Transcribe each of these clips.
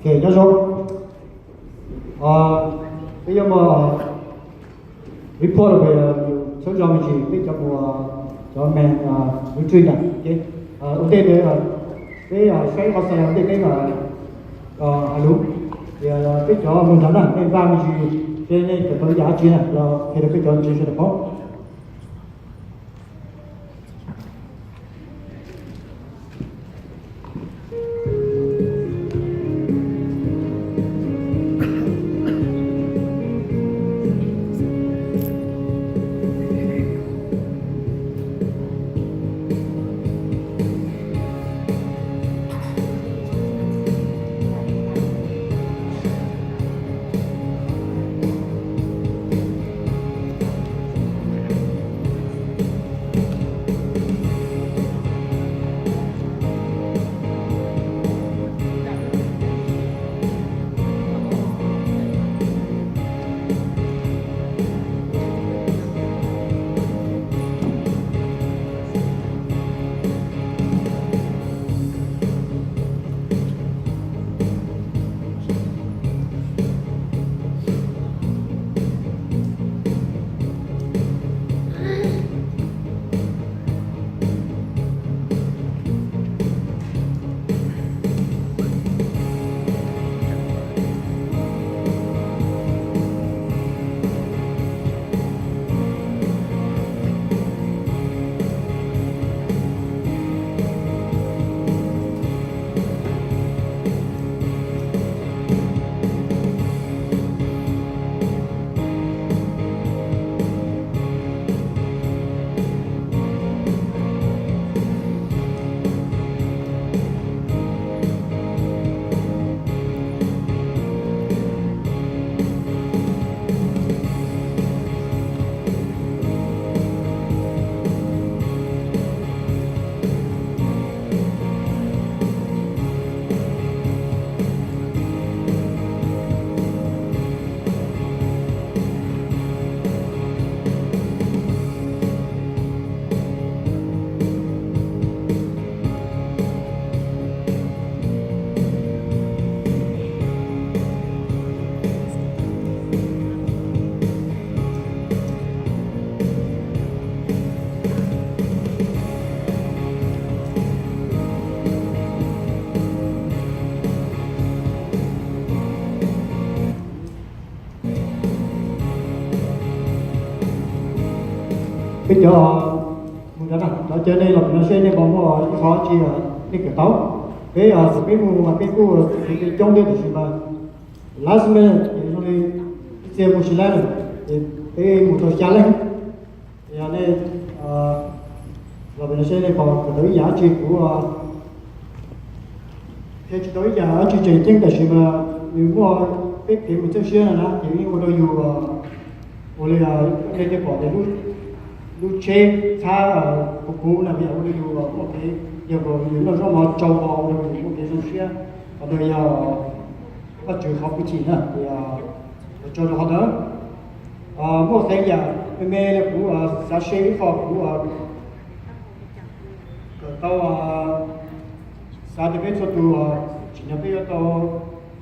Ces nyob zoo, peb yuav muaj report los txhua zaus me ntsis peb cov mus, cov me ntsuj ntsuj na, ua ntej peb saib qhov xav ua ntej peb hais lus, tias peb cov mus nrad na nej npaj me ntsis, seb nej kawm tau ib yam dab tsi na los qhia rau peb cov ntseeg sawv daws paub. Peb cov mus nrad na, cov caw nej los pem no seb nej puas muaj ib qho tsi nej kawm tau. Peb thaum peb mus mas peb kuj coob thiab tiam sis mas last minute ces zoo li ib txhia mus tsis laib lawm, ces peb mus tau xya leej. Yog nej los pem no seb nej puas kawm tau ib yam dab tsi. Kuv qhia tsis tau ib yam dab tsi tseem ceeb tab sis mas nws muaj peb kev mus txawj siab no na ces yeej ua rau yus ua li nej thiaj pom tias lub tsheb txhab puv puv no yog ua rau yus muaj kev, yog yus noj zaub mov tsau ua rau yus muaj kev zoo siab, qhov ntawd yog Vajtswv qhov pub chim na, ces tso rau qhov ntawd. Muaj qee yam me me li kuv xav share ib qho kuv kawm tau, xav tias peb txhua tus tsim nyog peb yuav tau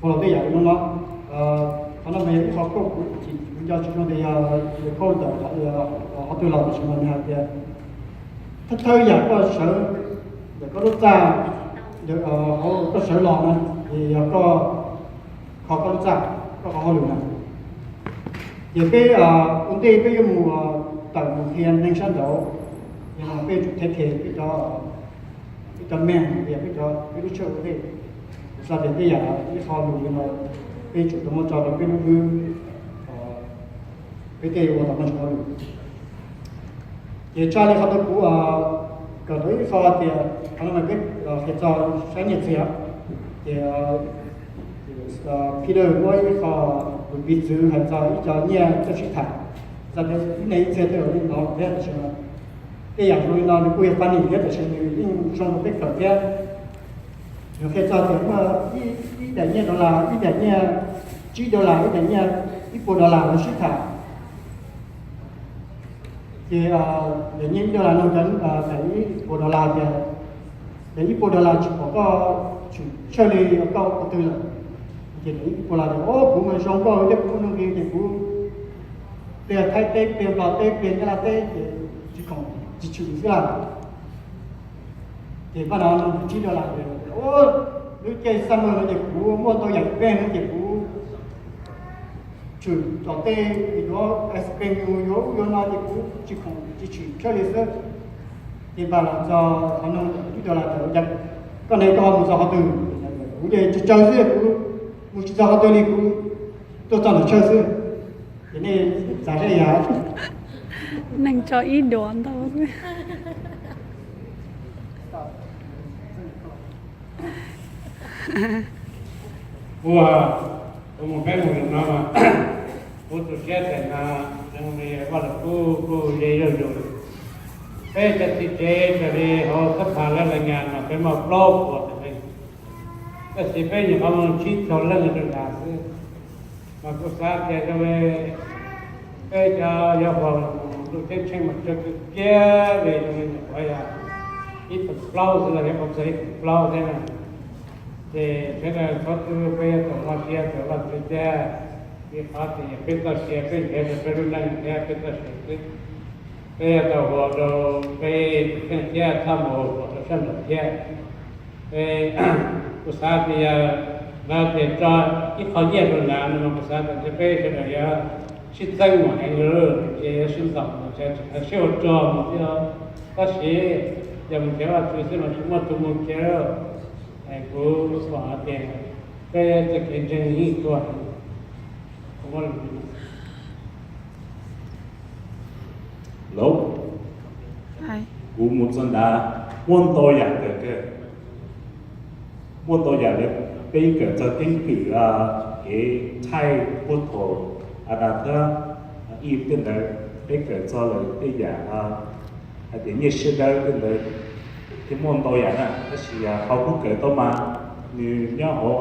follow tej yam zoo no. Qhov no mas yog ib qho koj kuv chim kuv nco tsis zoo tias yog koj ntawm qhov twg los tab sis mas nws hais tias thawj thawj yam koj sawv ntawm koj lub txaj, koj sawv los na, ces yog koj kho koj lub txaj, koj qhov hauj lwm na. Ces peb ua ntej peb yuav mus tawm mus qhia neeg sab nraud, yog no peb tsum take care peb cov, peb cov me, peb cov, peb lub tshawj ua ntej. Kuv xav tias tej yam ib qho lus li no peb tsum tau muab tso rau peb lub hlwb, peb thiaj ua tau muaj ntsis hauj lwm. Ces tshaj li qhov ntawd kuv kawm tau ib qho tias qhov no mas peb qhia txog saib nyiaj txiag, ces Peter muab ib qho tus piv txwv hais txog ib co nyiaj coj sib tham, xav tias ib neeg ib txhia tej zaum yeej hnov lawm thiab tab sis mas tej yam zoo li no nws kuj yog funny thiab tab sis nws yeej zoo rau peb kawm thiab. Nws qhia txog tias muaj ib daim nyiaj dollar, ib daim nyiaj tsib dollar, ib daim nyiaj ib puas dollar lawv sib tham. Ces daim nyiaj ib dollar no cov daim ib puas dollar tias, daim ib puas dollar tsis pom koj tshwm tshawj li koj ua twg lawm. Ces nws ib tug pog laus tias, o, kuv mas zoo nkauj thiab kuv muaj nuj nqis ces kuv pliag Thaib teb, pliag Nplog teb, pliag Nyab Laj teb ces tsis khoom tsis tshwm xwb lawm. Ces pab no nug tsib dollar tias, o, lub caij summer no ces kuv muaj ntau yam pej no ces kuv tshwm tom tej yuav ice cream, yuav ub yuav no ces kuv tsis khoom tsis tshwm tshaj li xwb. Ces npaj los txog qhov no, ib dollar tias, ua cas koj ne, koj ho mus txog qhov twg? Kuv ces tsaws tsaws xwb, kuv mus tsis txog qhov twg li, kuv tuaj txog ntawm chaw xwb. Ces nej xav saib yog neeg tso ib duav ntau xwb. Ua, kuv mus peb mus lwm no mas, kuv tus siab tseem no, Vaj Lug Kub kuj ze zuj zus. Peb cov txiv tsev raws li hauv xab phas lawv las nyas no peb muaj plaub puas tawm leej, tab sis peb nyuam qhuav mus tsib caug leej rau nram xwb. Mas kuv xav tias zoo li peb cov yuav hauv lub ceeb tsheej mas tsawg kiag li, zoo li nyuam qhuav yog ib feem plaub xwb los yog ib feem plaub thiab na. Ces sawv daws txhob tu, peb yuav tsum mob siab rau Vajtswv thiab, vim qhov tias peb txoj sia peb nrhiav rau peb lub neej thiab peb txoj sia xwb. Peb yuav tau ua rau peb tus kheej thiab txhob mus ua rau sab nraud thiab. Peb, kuv xav tias lawv tias tso ib qho nyiaj rau nrad no mas kuv xav tias peb sawv daws yuav sib txeeb mus heev lawm ces yuav sib ntxov mus, tseem hais sib ua rog mus thiab. Tab sis yog mus nrhiav Vajtswv xwb mas tsis muaj tus mus kiag. Kuv pom hais tias peb txoj kev ntseeg yeej tuag heev. Lauj, kuv mus txog nrad muaj ntau yam kawm kawg, muaj ntau yam li peb kawm txog keeb kwm, kev thaij puag thaum Adas thiab Eve tej ntawd, peb kawm txog lawm tej yam hais tias nyiaj siab dawb tej ntawd, thiab muaj ntau yam na. Tab sis qhov kuv kawm tau mas nws nyob hauv,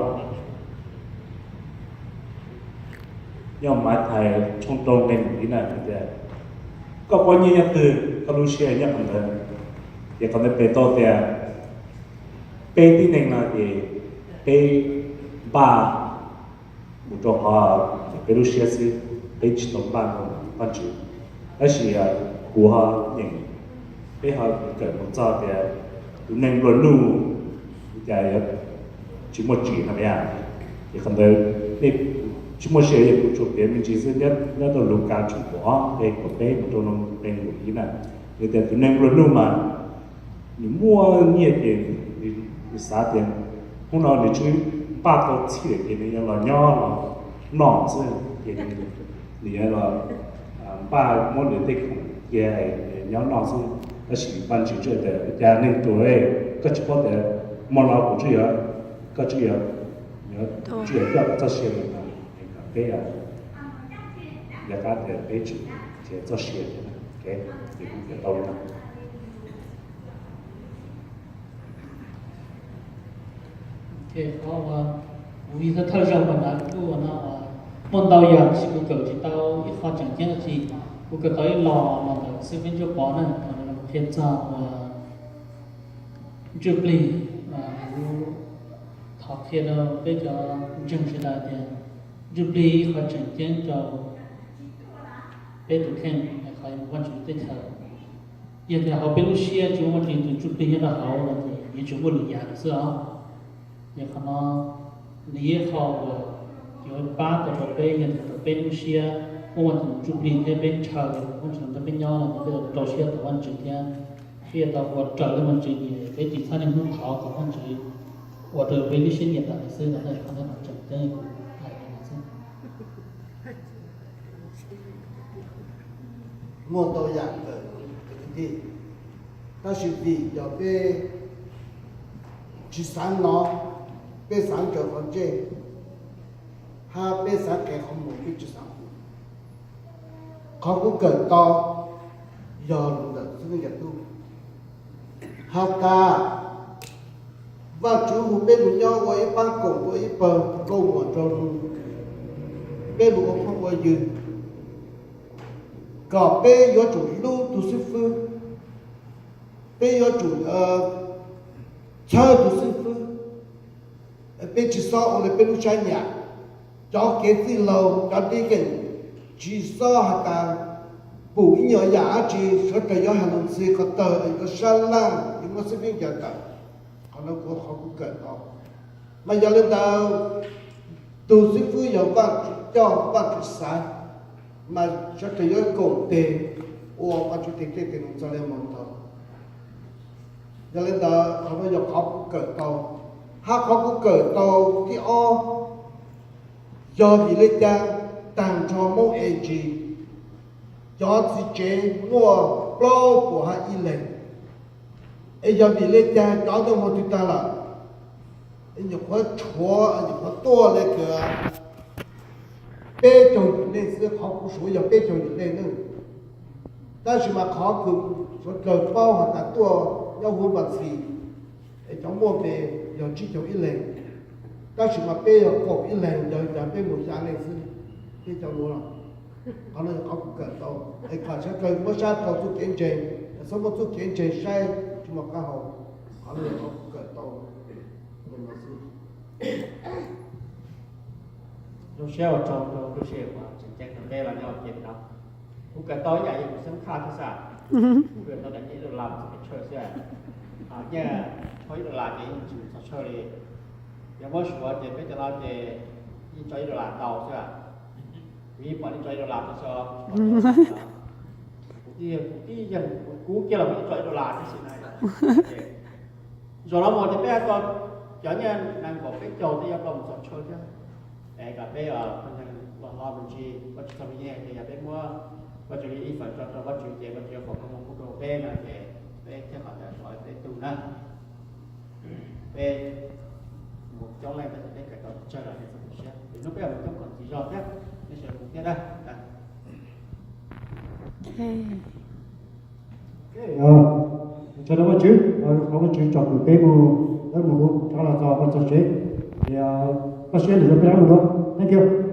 nyob Mathais tshooj rau nqe ntawm ib na, tias koj pob nyiaj nyob twg koj lub siab nyob qhov ntawd. Ces qhov ntawd piv tau tias peb tib neeg no ces peb npaj mus rau qhov peb lub siab xwb, peb tsis tau npaj rau Vajtswv. Tab sis kuv ho nyeem, peb ho kawm mus txog tias tus neeg nplua nuj li cas yuav tsis muaj tsim no yom. Ces qhov ntawd nej tsis muaj sia, yog kuv tsuas piav me ntsis xwb, nyob rau Lukas tshooj kaum ob nqe kaum peb mus rau nqe kaum ib na, nws tias tus neeg nplua nuj mas nws muaj nyiaj ces nws xav tias hnub no nws twb npaj tau txhij lawm ces nws yuav los nyob los noj xwb. Ces nws yuav los npaj muab nws tej khoom cia nyob noj xwb. Tab sis Vajtswv teb tias, cas neeg ruam, koj tsis paub tias hmo no kuv twb yuav, koj twb yuav, twb yuav coj koj txoj sia mus no, es kom peb yog qab tias peb tsum nrhiav txoj sia thiab. Ces kuv piav tau li no. Qhov uas kuv yog thawj zaug mas nrad kuj ua no, muaj ntau yam tab sis kuv kawm tsis tau ib qho tseem ceeb dab tsi. Kuv kawm tau ib los los ntawm xib fwb Ntsuab Pov na, qhia txog uas ntsuj plig. Kuv thov qhia rau peb cov ntseeg sawv daws tias ntsuj plig ib qho tseem ceeb rau peb tus kheej, qhov mus Vajtswv teb chaws. Yog tias hauv peb lub siab tsis muaj Vajtswv tus ntsuj plig nyob rau hauv no ces yuav tsis muaj lwm yam lawm xwb os. Ces qhov no nws yog ib qho uas yuav pab tau rau peb, yog tias rau peb lub siab muaj Vajtswv tus ntsuj plig thiab peb ntshaw Vajtswv nrog peb nyob no ces peb yuav rau siab tau Vajtswv thiab peb yuav tau ua raws li Vajtswv nyiam, peb tsis txhob niaj hnub thov kom Vajtswv ua rau peb lub siab nyiam tas li xwb. Qhov no tseem ceeb kuv hais li no xwb. Muaj ntau yam kawm, tab sis vim yog peb tsis xav hnov, peb xav kawm qhov ntsej, hab peb xav qev qhov muag, peb tsis xav hnov. Qhov kuv kawm tau yog lus ntawm Xib Hwb Yam Tub has tas, Vajtswv hu peb mus nyob ua ib pab koom, ua ib pawg nkauj muam nraug nus, peb mus ua phooj ua ywg, kom peb yuav tsum hlub tus xib fwb, peb yuav tsum txhawb tus xib fwb, peb tsis txhob ua li peb lub siab nyiam. Cov kev txwj laug, cov dib keem, tsis txhob has tas pum ib nyuag yam dab tsi, sawv daws yuav hais lus ntxhi qhov twg, yuav sab laj, yuav muab xib fwb ncaws tawm. Qhov no kuv, qhov kuv kawm tau. Mas yog li ntawd, tus xib fwb yog Vaj Tswv coj, Vaj Tswv xaiv, mas sawv daws yuav koom tes ua Vaj Tswv tes tej tes num txog li mus ntau. Yog li ntawd qhov no yog qhov kuv kawm tau. Hab qhov kuv kawm tau thib ob, yog vim li cas taag nrho Moob A G cov txiv tsev muaj plaub puas hab ib leeg, es yog vim li cas cov ntawd mus twg tag lawm? Es nyuam qhuav tshuav, nyuam qhuav tuaj le kws peb caug yim leej xwb, qhov kuv suav yog peb caug yim leej ne. Tab sis mas qhov kws suav dlawg paub has tas tuaj nyob huv Npas Ntxhi, es cov muaj npe yog tsib caug ib leeg, tab sis mas peb yog kaum ib leeg, yog, yog peb mus xya leej xwb, peb cov nuav los. Qhov no yog qhov kuv kawm tau, es kom sawv dlawg muab sab rau txuj kev ntseeg, txhob muab txuj kev ntseeg saib tsis muaj qab hau. Qhov no yog qhov kuv kawm tau. Zoo siab ua tsaug rau lub sij hawm uas tseem ceeb rau peb los nyob ua ke no. Kuv kawm tau ib yam yog kuv xeeb khaj thiab xwb. Kuv kawm tau daim ib dollar txog pes tsawg xwb. Nyiaj tshuav ib dollar ces yeej tsis mus txog tsawg li. Yog muab suav ces peb cov no ces yeej tso ib dollar ntau xwb. Kuv yeej pom nej tso ib dollar tau xwb. Kuv tib, kuv tib yeej, kuv kiag los kuv yeej tso ib dollar tib si na. Zaum no mus ces peb tau cov nyiaj nees nkaum peb caug tej yuav tau mus txog tsawg thiab. Es kom peb los hlob me ntsis, Vajtswv txoj kev ntseeg ces yog peb muab Vajtswv li ib feem tso rau Vajtswv ces Vajtswv yuav foom koob hmoov pub rau peb no ces peb thiaj kom tau suav peb tug na. Peb mus coob leej peb tau, peb kawm tau tsawg los nej txhob tu siab, es hnub peb mus coob kom ntxiv zog thiab, nej sawv daws mus thiab na. Tsa rau Vajtswv, thov Vajtswv tsom kwm peb mus, peb mus hu rov los txog peb txog tsev, es peb siab lwm zaus peb rov mus dua. Thank you.